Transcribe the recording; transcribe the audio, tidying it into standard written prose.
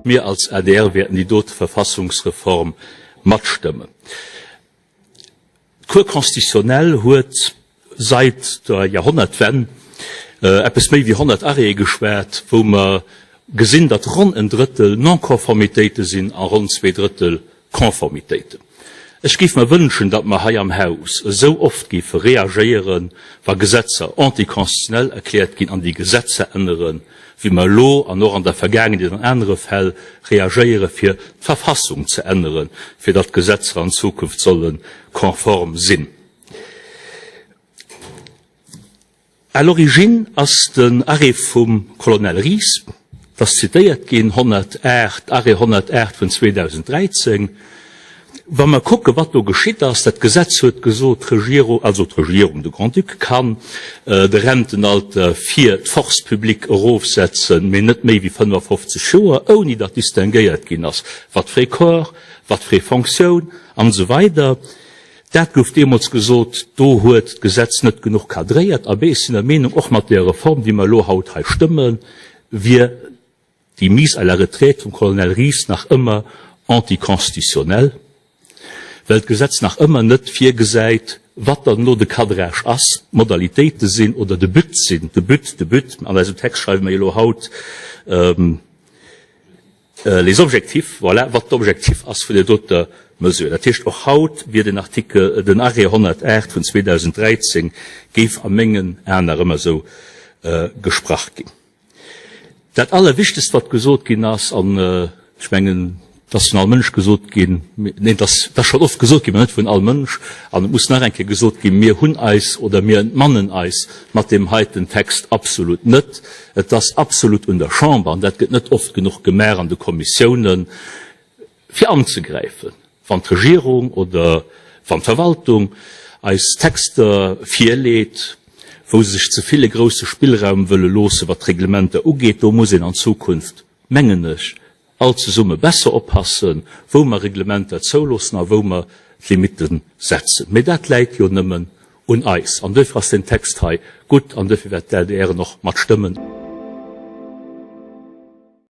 Mir als adr wäerten déi dote Verfassungsreform matstëmmen. D'Cour constitutionnelle huet sait der Jahrhonnertwenn eppes méi wéi 100 Arrêtë geschwat, wou mer gesinn, datt ronn en Drëttel Non-Conformitéite sinn a ronn 2 Drëttel Conformitéiten. Ech géif mer wënschen, datt mer hei am Haus esou oft géife reagéieren, wa Gesetzer anticonstitutionnel erkläert ginn an déi Gesetzer änneren, wéi mer elo an och an der Vergaangenheet an anere Fäll reagéiere fir d'Verfassung ze änneren, fir datt d'Gesetzer an Zukunft solle konform sinn. À l'origine ass den Arrêt vum Colonel Ries, et ass zitéiert ginn, 108, Arrêt 108 vun 2013. Wa mer kucken, wat do geschitt ass, dat Gesetz huet gesot, d'Regierung, also d'Regierung, de Grand-Duc kann de Rentenalter fir d'Force publique erofsetzen, mee net méi wéi 55 Joer, ouni datt distinguéiert ginn ass, wat fir ee Corps, wat fir ee Fonctioun an esou weider. Dat gouf deemools gesot, do huet d'Gesetz net genuch cadréiert. Abee, ech sinn der Meenung, och mat där Reform, déi mer elo haut hei stëmmen, wier déi Mise à la retraite vum Colonel Ries nach ëmmer anticonstitutionnelle, well d'Gesetz nach ëmmer net virgesäit, wat dann elo de Cadrage ass, d'Modalitéite sinn oder de But sinn, de But, de But, an eisem Text schreiwe mer jo elo haut, Les objectifs, voilà, wat d'Objectif ass vun där doter Mesure. Dat heescht, och haut wier den Artikel, den Arrêt 108 vun 2013 géif a mengen Aen nach ëmmer esou gesprach ginn. Dat Allerwichtegst, wat gesot ginn ass, an ech mengen, et ass vun all Mënsch gesot ginn, neen, et ass, et ass schonn oft gesot ginn, mä net vun all Mënsch, an et muss nach eng Kéier gesot ginn, Mir hunn eis oder mir entmannen eis mat deem heiten Text absolut net. Et ass absolut un der Chamber, an dat gëtt net oft genuch gemaach an de Kommissiounen, fir anzegräifen, wann d'Regierung oder wann d'Verwaltung eis Texter virleet, wou se sech ze vill e grousse Spillraum wëlle loossen, wat d'Reglementer ugeet. Do muss een an Zukunft, mengen ech, all zesumme besser oppassen, wou mer Reglementer zouloossen a wou mer d'Limitte setzen. Mee dat läit jo nëmmen un eis. An duerfir ass deen Text hei gutt an duerfir wäert d'ADR en och matstëmmen.